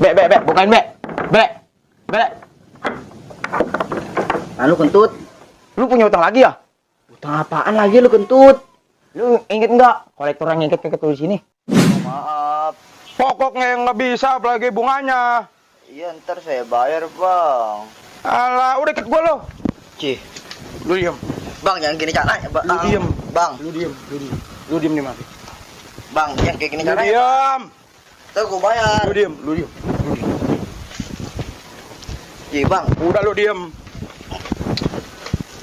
Be, bukain be. Be. Anu Kentut, Lu punya utang lagi ya? utang apaan lagi lu Kentut? Lu inget nggak kolektor yang ngikut tuh di sini? Oh, maaf. Pokoknya yang nggak bisa apalagi bunganya. Iya ntar saya bayar bang. Alah, udah ikut gua lo. Cih, Lu diem. bang jangan gini caranya bang. Lu diem. Bang, Lu diem. Lu diem nih mati. bang jangan kayak gini Lu caranya. diem. Ntar gua bayar. Lu diem. Cih bang, Udah lu diem.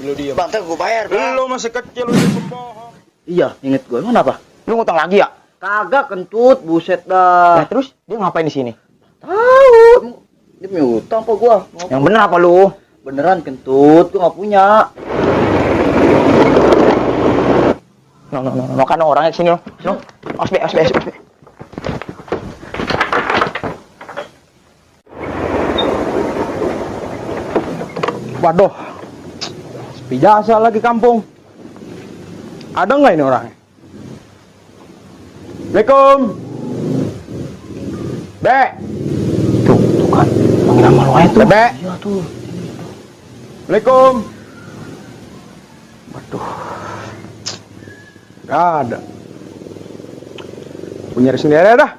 Lu diem. bang ntar gua bayar bang. Lu masih kecil, lu pembohong. Iya, inget gua. Emang kenapa? Lu ngutang lagi ya? Kagak Kentut, buset Nah, dah. terus dia ngapain di sini? Tahu. Dia punya utang apa gua? Yang bener apa lu? Beneran Kentut, gua nggak punya. No, kan orangnya kesini lo. No, osbe. Waduh. Sepi jasa lagi kampung. Ada nggak ini orangnya? Assalamualaikum. Be. Tuh kan. Panggil nama lu aja tuh. Be. Iya tuh. Assalamualaikum. Waduh. Gak ada. Punya sendiri dah.